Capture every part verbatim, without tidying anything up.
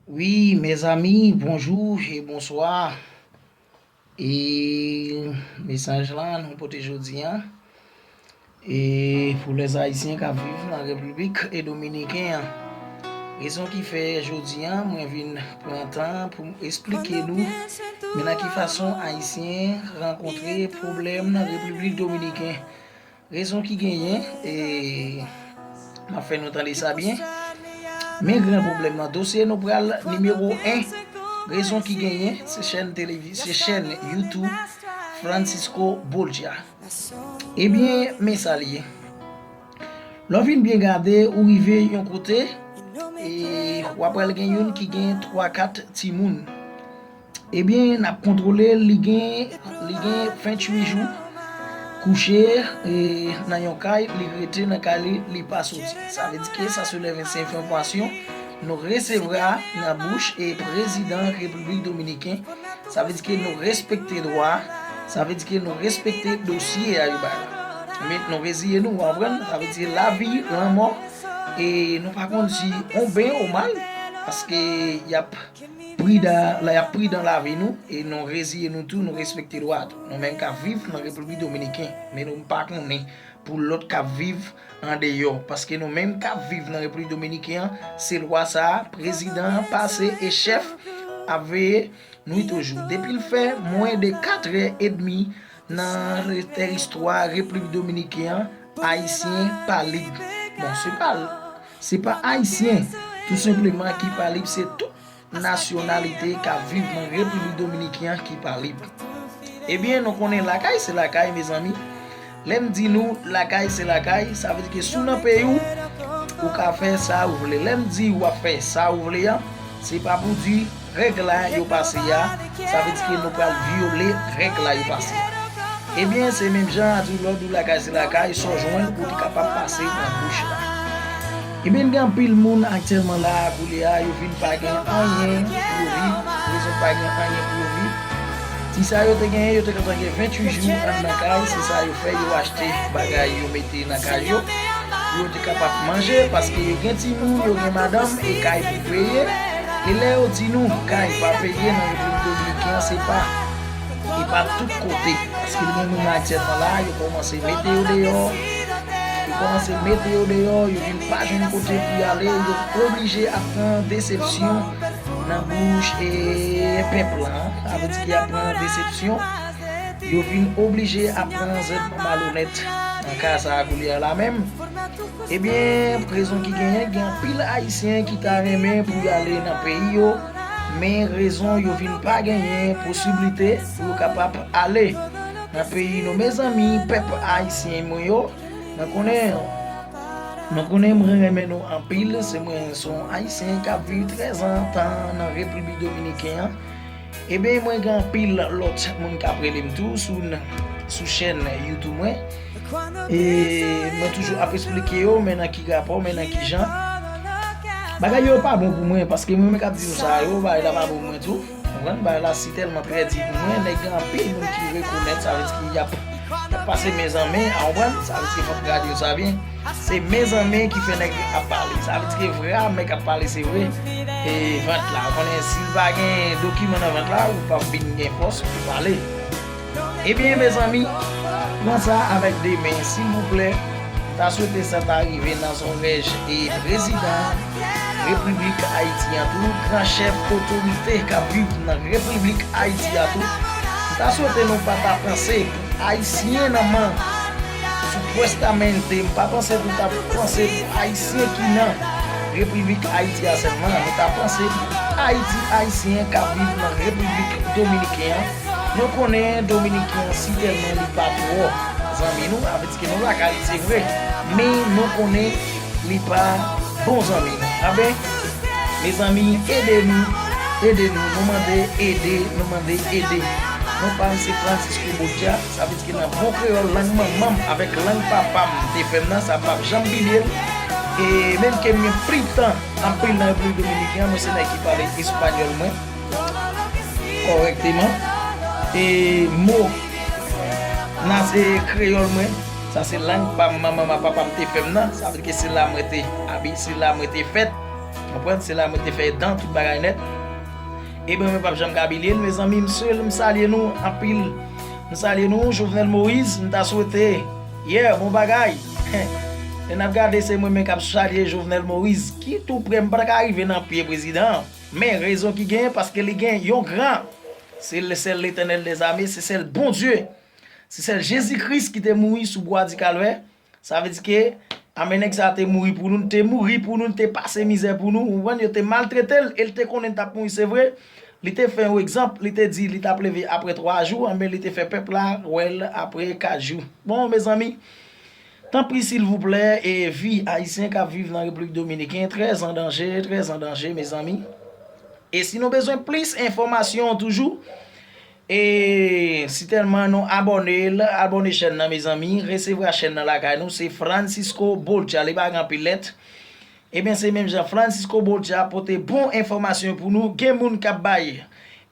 Wi, mezanmi, bonjou e bonswa. E mesaj la nou pote jodi a. E pou lèzayisyen k ap viv nan Repiblik e Dominiken an. Rezon ki fè jodi a mwen vin pran tan pou m esplike nou men nan ki fason Ayisyen rankontre pwoblèm nan Repiblik Dominiken. Rezon ki genyen, e m ap fè nou tande sa byen. Men gran pwoblèm nan, dosye nou pral nimewo en. Rezon ki genyen, se chèn televi-, se chèn YouTube Francisco Borgia. Ebyen, men sa l ye. Lè w vin byen gade, ou rive yon kote, e w ap pral gen youn ki gen twa, kat timoun. Ebyen, n ap kontwole l, li gen, li gen venntuit jou kouche, e, nan yon kay, li rete nan kay li, li pa soti. Sa vle di ke sa se lè vennsenk enfòmasyon nou resevwa nan bouch e prezidan Repiblik Dominiken. Sa vle di ke nou respekte dwa, sa vle di ke nou respekte dosye a yo bay la. Men nou reziye nou, w konprann? Sa vle di lavi, lanmò, e nou pa konn si on ben ou mal, paske y ap pridan, la y ap pridan lavi nou, e nou reziye nou tou, nou respekte lwa tou. Nou menm k ap viv nan Repiblik Dominiken, men nou pa konnen pou lòt k ap viv andeyò, paske nou menm k ap viv nan Repiblik Dominiken an, se lwa sa a, prezidan an pase e chèf ap veye nwit e jou. Depi l fè mwens de katrè edmi nan tèritwa Repiblik Dominiken an, Ayisyen pa lib. Bon, se pa, se pa Ayisyen, tou senpleman, ki pa lib, se tout nasyonalite k ap viv nan Repiblik Dominiken an ki pa lib. Ebyen, nou konnen lakay se lakay, mezanmi. Lè m di nou lakay se lakay, sa vle di ke si w nan peyi w, ou ka fè sa ou vle. Lè m di w ap fè sa ou vle a, se pa pou di règ la yo pase a, sa vle di ke nou pral vyole règ la yo pase a. Ebyen, se menm jan a di w, lè w di w lakay se lakay, sa w jwenn ou te kapab pase nan bouch la. Ebyen, gen anpil moun aktyèlman la a, koulye a, yo vin pa gen anyen pou yo viv, rezon pa gen anyen pou yo viv. Ti sa yo te genyen, yo te gentan gen venntuit jou anndan kay, se sa yo fè, yo achte bagay, yo mete nan kay yo, pou yo te kapab manje, paske yo gen timoun, yo gen madanm, e kay pou peye. E lè yo di nou kay pa peye nan Repiblik Dominiken an, se pa, e pa tout kote. Paske gen moun aktyèlman la, yo kòmanse mete yo deyò, yo kòmanse mete yo deyò, yo vin pa jwenn kote pou y ale, yo oblije ap pran desepsyon nan bouch e pèp la. Sa vle di ke y ap pran desepsyon. Yo vin oblije ap pran zèdman malonèt nan ka sa a koulye a la menm. Ebyen, rezon ki genyen, gen anpil Ayisyen ki ta renmen pou y ale nan peyi yo, men rezon yo vin pa genyen posiblite pou yo kapab ale nan peyi nou. Mezanmi, pèp ayisyen mwen yo, mwen konnen, mwen konnen mwen renmen nou anpil, se mwen, se yon Ayisyen k ap viv trèzan tan nan Repiblik Dominiken an. Ebyen, mwen gen anpil lòt moun k ap rele m tou sou, sou chèn YouTube mwen. E mwen toujou ap esplike yo, men nan ki rapò, men nan ki jan. Bagay yo pa bon pou mwen, paske mwen menm k ap di nou sa yo, bagay la pa bon pou mwen tou. Konprann? Bagay la si tèlman trè di pou mwen, nèg gen anpil moun ki rekonèt, sa vle di ki y ap, y ap pase men an men, a konprann? Sa vle di fòk gade yo sa byen. Se men an men ki fè nèg ap pale. Sa vle di ke vrè a, men k ap pale se vre. E vant la, ou konnen si l pa gen dokiman nan vant la, ou p ap vin gen fòs pou pale. Ebyen, mezanmi, pran sa avèk de men, silvouplè. M ta swete sa ta rive nan zòrèy e prezidan Repiblik Ayiti an tou, gran chèf otorite k ap viv nan Repiblik Ayiti a tou. M ta swete nou pa ta panse pou Ayisyen nan man, supuestamente, m pa panse pou ta panse pou Ayisyen ki nan Repiblik Ayiti a sèlman. Nou ta panse pou Ayiti, Ayisyen k ap viv nan Repiblik Dominiken an. Nou konnen Dominiken an si tèlman li pa twò zanmi nou, avè ke nou lakay li, se vre, men nou konnen li pa bon zanmi nou. Anben, mezanmi, ede nou, ede nou, nou mande ede, nou mande ede. Non pa m se Francisco Borgia, sa vle di ke nan bon kreyòl, lang manman m avèk lang papa m te fè m nan, sa p ap janm bliye l. E menm ke m gen plis tan anpil nan Repiblik Dominiken an, mwen se nèg ki pale espanyòl mwen kòrèkteman. E mo nan se kreyòl mwen. Sa se lang pa m, manman m ak papa m te fè m nan. Sa vle di ke se la mwen te abi-, se la mwen te fèt. Konprann, se la mwen te fè dan tout bagay nèt. Ebyen, mwen p ap janm ka bliye l, mezanmi, m sal-, m salye nou anpil. M salye nou, Jovenel Moïse, m ta swete, yeah, bon bagay. Lè n ap gade, se mwen menm k ap salye Jovenel Moïse, ki tou prè, m pa ta ka rive nan pye prezidan an. Men rezon ki genyen, paske li gen yon gran. Se le sèl Letènèl dèzame, se sèl Bondye. Se sèl Jezi Kris ki te mouri sou bwa di Kalvè. Sa vle di ke, a men nèg sa te mouri pou nou, te mouri pou nou, te pase mizè pou nou, ou konprann, yo te maltrete l, e l te konnen l t ap mouri, se vre. Li te fè yon egzanp, li te di li t ap leve apre twa jou, anben li te fè pèp la wè l apre kat jou. Bon, mezanmi, tanpri, silvouplè, e vi ayisyen k ap viv nan Repiblik Dominiken, trè an danje, trè an danje, mezanmi. E si nou bezwen plis enfòmasyon toujou, e si tèlman nou abòne, abòne chèn nan, mezanmi, resevwa chèn nan lakay nou, se Francisco Bolcha, li pa gen anpil lèt. Ebyen, se menm jan Francisco Bolcha pote bon enfòmasyon pou nou. Gen moun k ap bay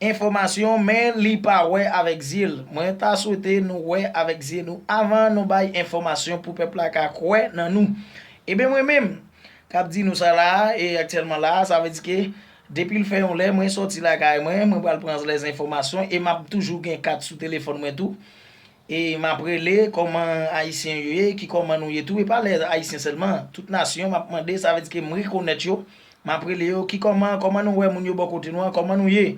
enfòmasyon, men li pa wè avèk zye l. Mwen ta swete nou wè avèk zye nou avan nou bay enfòmasyon pou pèp la ka kwè nan nou. Ebyen, mwen menm, k ap di nou sa la, e aktyèlman la, sa vle di ke depi l fè yon lè, mwen sòti lakay mwen, mwen pral pran lèz enfòmasyon, e m ap toujou gen kat sou telefòn mwen tou. E m ap rele kòman ayisyen yo ye, ki kòman nou ye tou, e pa lè ayisyen sèlman, tout nasyon, m ap mande, sa vle di ke m rekonèt yo, m ap rele yo, ki kòman, kòman nou wè moun yo bò kote nou an, kòman nou ye.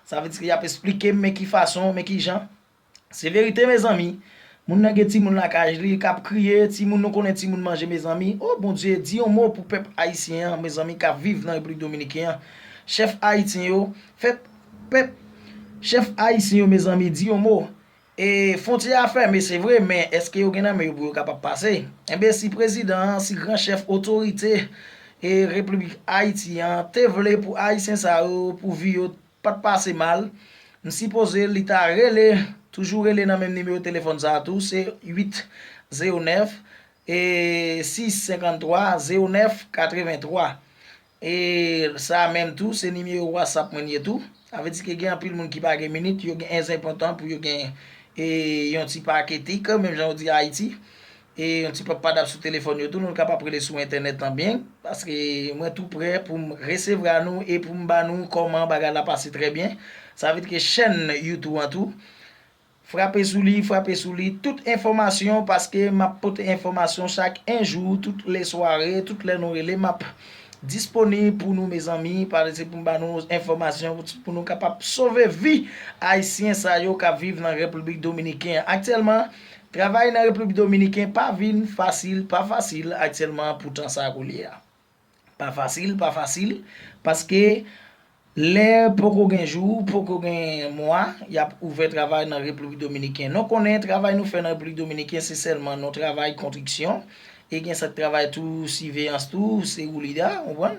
Sa vle di ke y ap esplike m, men ki fason, men ki jan. Se verite, mezanmi. Moun nan gen timoun lakay li k ap kriye, timoun, nou konnen timoun manje, mezanmi. O Bondye, di yon mo pou pèp ayisyen an, mezanmi, k ap viv nan Repiblik Dominiken an. Chèf ayisyen yo, fè pèp, chèf ayisyen yo, mezanmi, di yon mo. E fwontyè a fèmen, se vre, men èske yo gen nan men yo pou yo kapab pase? Enben, si prezidan an, si gran chèf otorite e Repiblik Ayiti an te vle pou ayisyen sa yo, pou vi yo pa t pase mal, m sipoze li ta rele, toujou rele nan menm nimewo telefòn sa a tou, se uit zewo nèf, e sis senkanntwa zewo nèf katrevenntwa. E sa menm tou, se nimewo WhatsApp mwen ye tou. Sa vle di ke gen anpil moun ki pa gen minit, yo gen enzenpòtan pou yo gen, e, yon ti pake tik, menm jan yo di Ayiti. E yon ti pap padap sou telefòn yo tou, nou kapab rele sou entènèt lan byen, paske mwen tou prè pou m resevwa nou e pou m ba nou kòman bagay la pase trè byen. Sa vle di ke chèn YouTube an tou, frape sou li, frape sou li, tout enfòmasyon, paske m ap pote enfòmasyon chak en jou, tout lè sware, tout lè nou rele, m ap disponib pou nou, mezanmi, paske pou m ba nou enfòmasyon, pou, pou nou kapab sove vi ayisyen sa yo k ap viv nan Repiblik Dominiken an. Aktyèlman, travay nan Repiblik Dominiken pa vin fasil, pa fasil aktyèlman pou tan sa koulye a. Pa fasil, pa fasil, paske lè poko gen jou, poko gen mwa, y ap ouvè travay nan Repiblik Dominiken. Nou konnen travay nou fè nan Repiblik Dominiken, se sèlman nou travay konstriksyon, e gen sa k travay tou, siveyans tou, se woulida, ou konprann?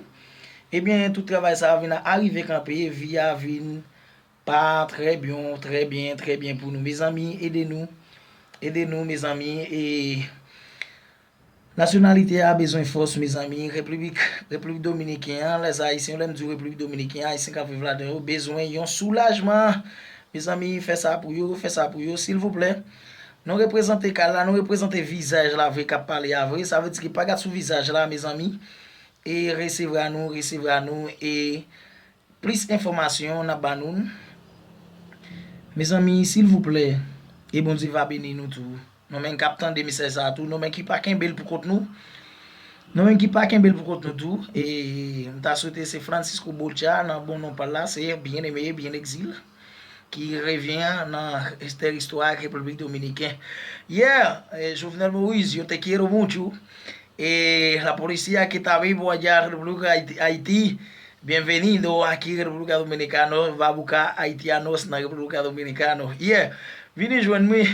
Ebyen, tout travay sa a vin a, arive kanpe, vi a vin pa trè byen, trè byen, trè byen pou nou. Mezanmi, ede nou, ede nou, mezanmi, e nasyonalite a bezwen fòs, mezanmi. Repiblik, Repiblik Dominiken an, lèzayisyen, lè m di w Repiblik Dominiken an, ayisyen k ap viv ladan yo, bezwen yon soulajman. Mezanmi, fè sa pou yo, fè sa pou yo, silvouplè. Nou reprezante kay la, nou reprezante vizaj la vre k ap pale a vre. Sa vle di ke pa gad sou vizaj la, mezanmi. E resevwa nou, resevwa nou, e plis enfòmasyon n ap ba nou. Mezanmi, silvouplè, e Bondye va beni nou tou. Nou menm k ap tande mesaj sa a tou, nou menm ki pa kenbe l pou kont nou. Nou menm ki pa kenbe l pou kont nou tou. E m ta swete se Francisco Bolcha, nan bon non pa l la, se Bien Aimé, Bien Exil, ki revyen nan tè istwa Repiblik Dominiken. Yeah, e Jovenel Moïse, yo te quiero mucho. E la policía que está vivo allá en República Haití, Haití, bienvenido aquí República Dominicana, va buscar haitianos nan República Dominicana. Yeah, vini jwenn mwen.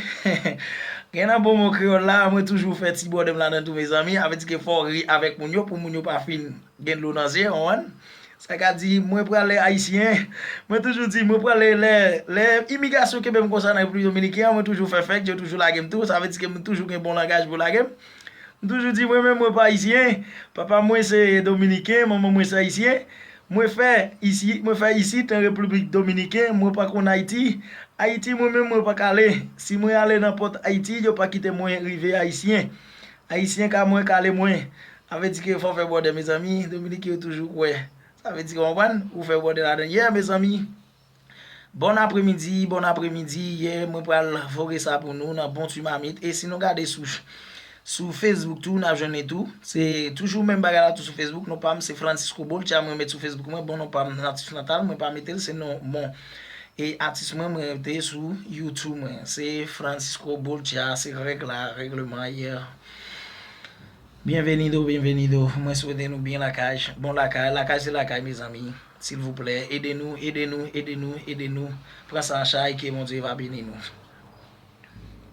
Gen nan bon mo kreyòl la, mwen toujou fè ti bòdè m ladan tou, mezanmi. Sa vle di ke fò w ri avèk moun yo, pou moun yo pa fin gen dlo nan zye, w konprann? Sa ka di, mwen prale ayisyen. Mwen toujou di, mwen prale lè, lè imigrasyon kenbe m konsa nan Repiblik Dominiken an, mwen toujou fè fèk, yo toujou lage m tou. Sa vle di ke mwen toujou gen bon langaj pou lage m. M toujou di, mwen menm, mwen pa ayisyen. Papa mwen se dominiken, manman mwen se ayisyen. Mwen fè isi, mwen fè isit an Repiblik Dominiken, mwen pa konn Ayiti. Ayiti, mwen menm, mwen pa k ale. Si mwen ale nan pòt Ayiti, yo pa kite mwen rive ayisyen. Ayisyen ka mwen, kale mwen. Sa vle di ke fò fè bòdè, mezanmi. Dominiken yo toujou kwè Sa vle di, konprann, ou fè bòdè ladan. Yeah, mezanmi. Bon apremidi, bon apremidi. Yeah, mwen pral voye sa pou nou nan bon ti mamit. E si nou gade sou, sou Facebook tou, n ap jwenn li tou. Se toujou menm bagay la tou sou Facebook. Non pa m se Francisco Bolcha, mwen met sou Facebook mwen. Bon, non pa m, atis natal, mwen pa mete l, se non, bon. E atis mwen, mwen rete sou YouTube mwen. Se Francisco Bolcha, se règ la, règleman, yeah. Bienvenido, bienvenido. Mwen swete nou byen lakay. Bon lakay, lakay se lakay, mezanmi. Silvouplè, ede nou, ede nou, ede nou, ede nou. Pran sa an chay, ke Bondye va beni nou.